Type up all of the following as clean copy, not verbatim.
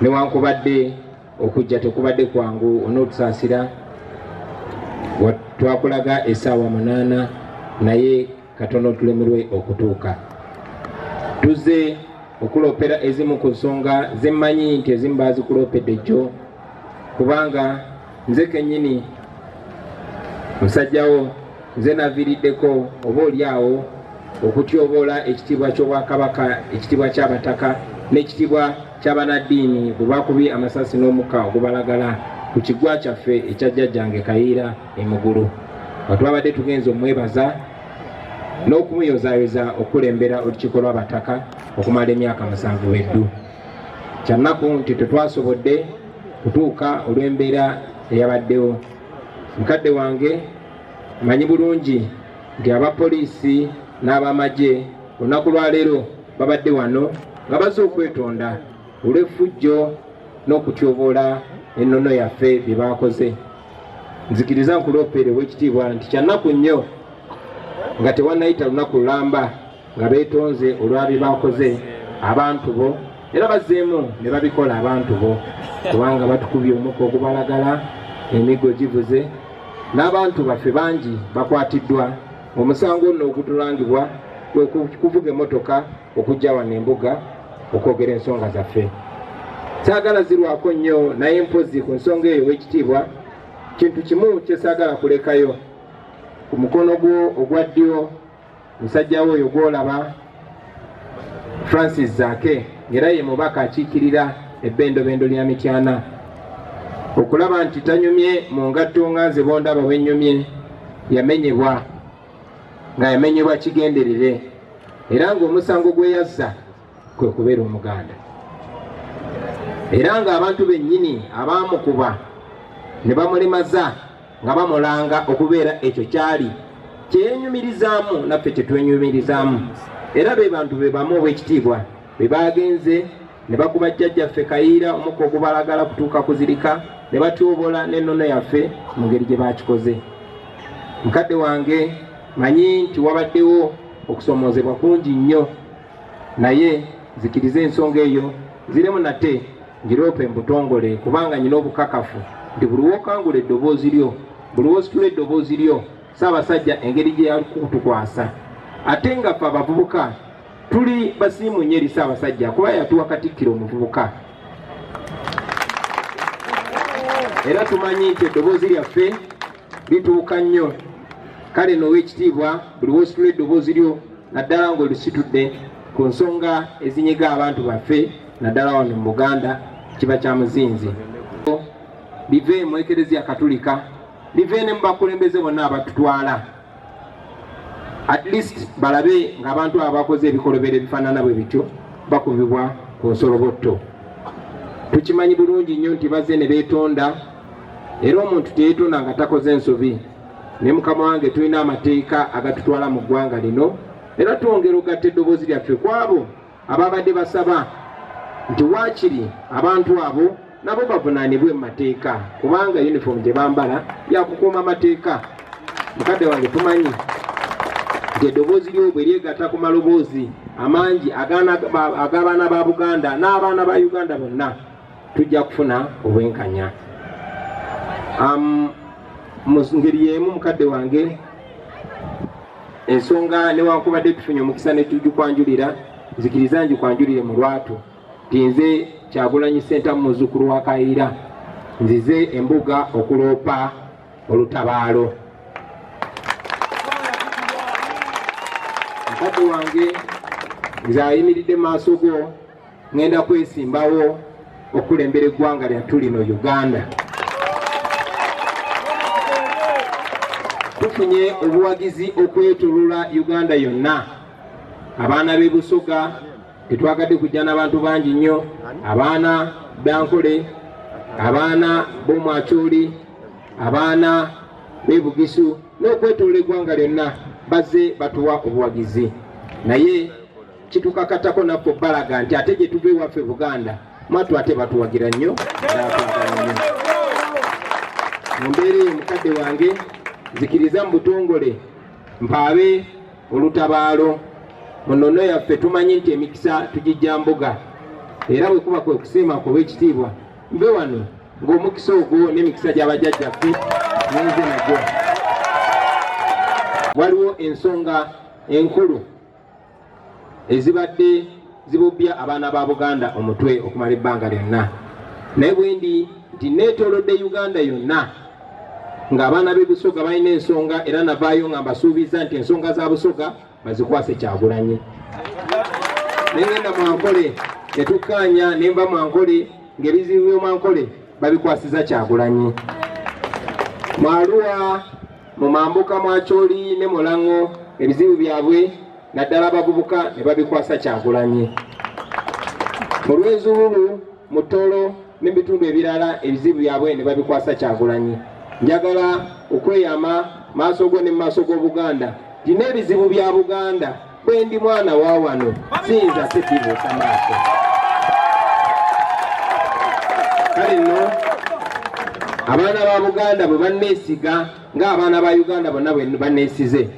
Newankubadde okujja tekubadde kwangu, onootusaasira, twakulaga essaawa 8 naye katono tulemerwe okutuuka. Tuzze okuloopera ezimu ku nsonga zemmanyi nti ezimu baazikuloopedde jjo, kubanga nze kennyini musajjawo nze naviiriddeko oba oli awo okutyoboola ekitiibwa ky'Obwakabaka, ekitiibwa ky'Abataka n'ekitiibwa ky'Abanaddiini bwe bakubye amasasi n'omukka ogubalagala ku kiggwa kyaffe ekya jjajjange Kayiira e Mugulu, nga twabadde tugenze omwebaza n'okumuyozaayoza okukulembera olukiiko lw'Abataka okumala emyaka 7 beddu. Kyannaku nti tetwasobodde kutuuka olw'embeera eyabaddewo. Mukadde wange, manyi bulungi nti abapoliisi n'abamagye olunaku lwaleero babadde wano nga bazze okwetonda olw'effujjo n'okutyoboola ennono yaffe bye baakoze. Nzikiriza nkuloopere ow'ekitiibwa nti kyannaku nnyo nga tewannayita lunaku lulamba nga beetonze olwa bye baakoze abantu bo, era bazzeemu ne babikola abantu bo, kubanga batukubye omukka ogubalagala, emiggo givuze, n'abantu baffe bangi bakwatiddwa. Omusango nno ogutulangibwa kwe kuvuga emmotoka okujja wano embuga okwogera ensonga zaffe. Saagala zirwako nnyo, naye mpozzi ku nsonga eyo ow'ekitiibwa, kintu kimu kye saagala kulekayo. Ku mukono gwo ogwa ddyo musajja wo oyo gw'olaba Francis Zaake, ng'era ye mubaka akiikirira ebbendobendo lya Mityana, okulaba nti tanyumye mu ngatto nga nze bondaba bwe nnyumye, yamenyebwa nga yamenyebwa kigenderere, era ng'omusango gwe yazza kwe kubeera Omuganda, era ng'abantu bennyini abaamukuba ne bamulemaza nga bamulanga okubeera ekyo kyali kyeyenyumirizaamu naffe kyetwenyumirizaamu. Era be bantu be bamu ow'ekitiibwa be bagenze ne bakuba jjajjaffe Kayiira omukka ogubalagala kutuuka kuzirika, ne batyobola n'ennono yaffe mu ngeri gye bakikoze. Mukadde wange, manyi nti wabaddewo okusoomoozebwa kungi nnyo, naye nzikirize ensonga eyo nziremu nate ngiroope mu butongole, kubanga nyina obukakafu nti buli w'okangula eddoboozi lyo, buli w'ositula eddoboozi lyo, Ssaabasajja engeri gye yakutukwasa, ate nga ffe abavubuka tuli basiimu nnyo eri Ssaabasajja kuba yatuwa Katikkiro omuvubuka, era tumanyi nti eddoboozi lyaffe lituuka nnyo. Kale n'owekitiibwa, buli w'ositula eddoboozi lyo, naddala ng'olisitudde ku nsonga ezinyiga abantu baffe, naddala wano mu Buganda, kiba kya muzinzi. Bive mu Ekereziya Katulika, bive ne mu bakulembeze bonna abatutwala, at least balabe ng'abantu abo bakoze ebikolobero ebifaanana bwe bityo bakubibwa ku nsolobotto. Tukimanyi bulungi nnyo nti bazze ne beetonda, era omuntu teyeetonda nga takoze nsobi. Ne mukama wange, tulina amateeka agatutwala mu ggwanga lino, era twongera ogatta eddoboozi lyaffe ku abo ababadde basaba nti waakiri abantu abo nabo bavunaanibwe mu mateeka, kubanga yunifoomu gye bambala yakukuuma amateeka. Mukadde wange, tumanyi nti eddoboozi lyo bwe lyegatta ku maloboozi amangi ag'abaana ba Buganda n'abaana ba Uganda bonna, tujja kufuna obwenkanya. Mu ngeri y'emu, mukadde wange, ensonga newankubadde tufunye omukisa ne tugikwanjulira, nzikiriza ngikwanjulire mu lwatu nti nze Kyagulanyi Ssentamu, muzzukulu wa Kayiira, nzize embuga okuloopa olutabaalo. Mukadde wange, nze ayimiridde mu maaso go ŋŋenda kwesimbawo okulembera eggwanga lyattu lino Uganda. Tufunye obuwagizi okwetolola Uganda yonna. Abaana b'e Busoga tetwagadde kujja n'abantu bangi nnyo, abaana b'Ankole, abaana b'Omwakyoli, abaana b'e Bugisu n'okwetolola eggwanga lyonna bazze batuwa obuwagizi, naye kitukakatako naffe obbalaga nti ate gye tuva ewaffe Buganda mwattu ate batuwagira nnyo era nnyo. Mu mbeera eyo, mukadde wange, nzikiriza mu butongole mpaabe olutabaalo. Mu nnono yaffe tumanyi nti emikisa tugijja mbuga. Era bwe kuba kwe kusiima kwe ow'ekitiibwa, nve wano ng'omukisa ogwo n'emikisa gya bajjajjaffe ngenze nagyo. Waliwo ensonga enkulu ezibadde zibubbya abaana ba Buganda omutwe okumala ebbanga lyonna, naye bwe ndi nti neetoolodde Uganda yonna ng'abaana b'e Busoga balina ensonga, era navaayo nga mbasuubiza nti ensonga za Busoga bazikwase Kyagulanyi. Ne ngenda mu Ankole ne tukkaanya, ne nva mu Ankole ng'ebizibu by'omu Ankole babikwasiza Kyagulanyi. Mu Arua, mu Mambuka, mu Acholi ne mu Lango ebizibu byabwe naddala abavubuka ne babikwasa Kyagulanyi. Mu Rwenzururu, mu Toro ne mu bitundu ebirala ebizibu byabwe ne babikwasa Kyagulanyi. Njagala okweyama maaso go ne mu maaso g'Obuganda nti n'ebizibu bya Buganda bwe ndi mwana wa wano siyinza sibibuusa maaso. Kale nno abaana ba Buganda bwe banneesiga ng'abaana ba Uganda bonna bwe banneesize,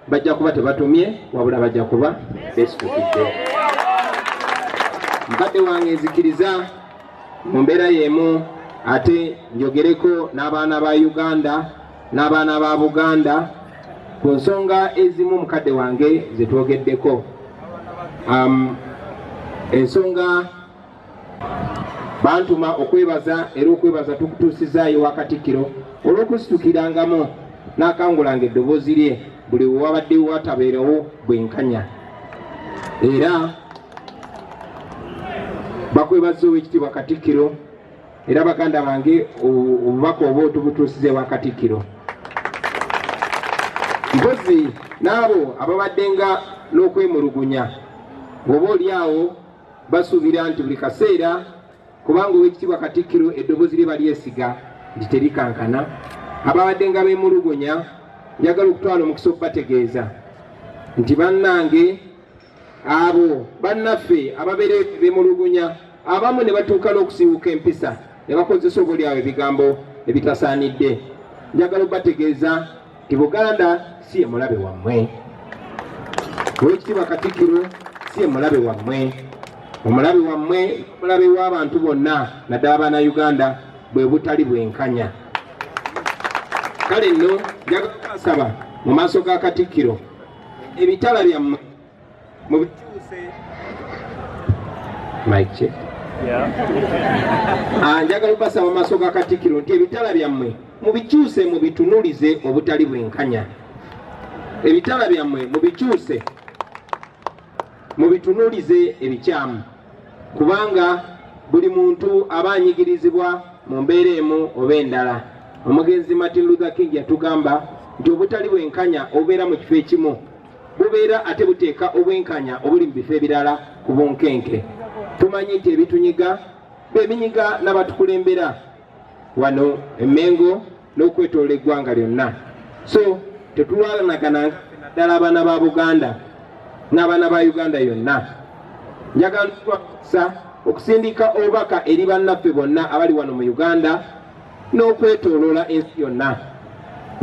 bajja kuba tebatumye wabula bajja kuba beesitukidde. Mukadde wange nzikiriza mu mbeera y'emu ate njogereko n'abaana ba Uganda n'abaana ba Buganda ku nsonga ezimu mukadde wange ze twogeddeko. Ensonga bantuma okwebaza, era okwebaza tukutuusizaayo wa Katikkiro olw'okusitukirangamu n'akangulanga eddoboozi lye buli we wabadde watabeerewo bwenkanya. Era bakwebaza ow'ekitiibwa Katikkiro, era baganda bange obubaka oba otubutuusiza ewa Katikkiro. Mpozi n'abo ababadde nga n'okwemulugunya ng'oba oli awo basuubira nti buli kaseera, kubanga ow'ekitiibwa Katikkiro eddoboozi lye balyesiga nti terikankana, ababadde nga beemulugunya njagala okutwala omukisa okubategeeza nti bannange abo bannaffe ababeera beemulugunya abamu ne batuuka n'okusiiwuka empisa ne bakozesa oba oli awo ebigambo ebitasaanidde, njagala okubategeeza nti Buganda si ye mulabe wammwe. Ow'ekitiibwa Katikkiro si ye mulabe wammwe. Omulabe wammwe, omulabe w'abantu bonna naddala abaana Uganda, bwe butali bwenkanya. Kale nno njagala okubasaba mu maaso ga Katikkiro ebitala byammwe mubikyuse. Mic check. Njagala okubasaba mu maaso ga Katikkiro nti ebitala byammwe mubikyuse, mubitunulize obutali bwenkanya. Ebitala byammwe mubikyuse, mubitunulize ebikyamu, kubanga buli muntu aba anyigirizibwa mu mbeera emu oba endala. Omugenzi Martin Luther King yatugamba nti obutali bwenkanya obubeera mu kifo ekimu bubeera ate buteeka obwenkanya obuli mu bifo ebirala ku bunkenke. Tumanyi nti ebitunyiga bye binyiga n'abatukulembera wano e Mmengo n'okwetoola eggwanga lyonna. So tetulwanagana naddala abaana ba Buganda n'abaana ba Uganda yonna. Njagala okusindika obubaka eri bannaffe bonna abali wano mu Uganda n'okwetooloola ensi yonna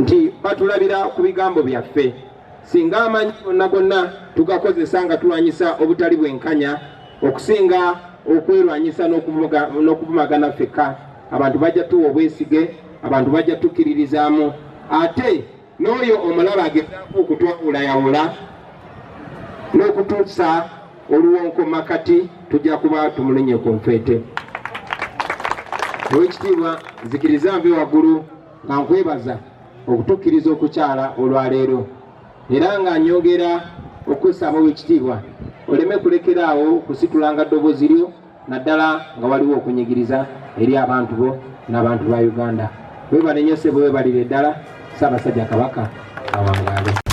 nti batulabira ku bigambo byaffe. Singa amanyi gonna gonna tugakozesa nga tulwanyisa obutali bwenkanya okusinga okwerwanyisa n'okuvumagana ffekka, abantu bajja tuwa obwesige, abantu bajja tukkiririzaamu, ate n'oyo omulaba agezaako okutwawulayawula n'okutuusa oluwonko makati tujja kuba tumulinye ku nfeete. Owekitiibwa, nzikiriza nve waggulu nga nkwebaza okutukkiriza okukyala olwaleero, era nga nyongera okusaba owekitiibwa oleme kulekeraawo kusitulanga ddoboozi lyo naddala nga waliwo okunyigiriza eri abantu bo n'abantu ba Uganda. Weebale nnyo ssebo, weebalire ddala. Ssaabasajja Kabaka awangaale.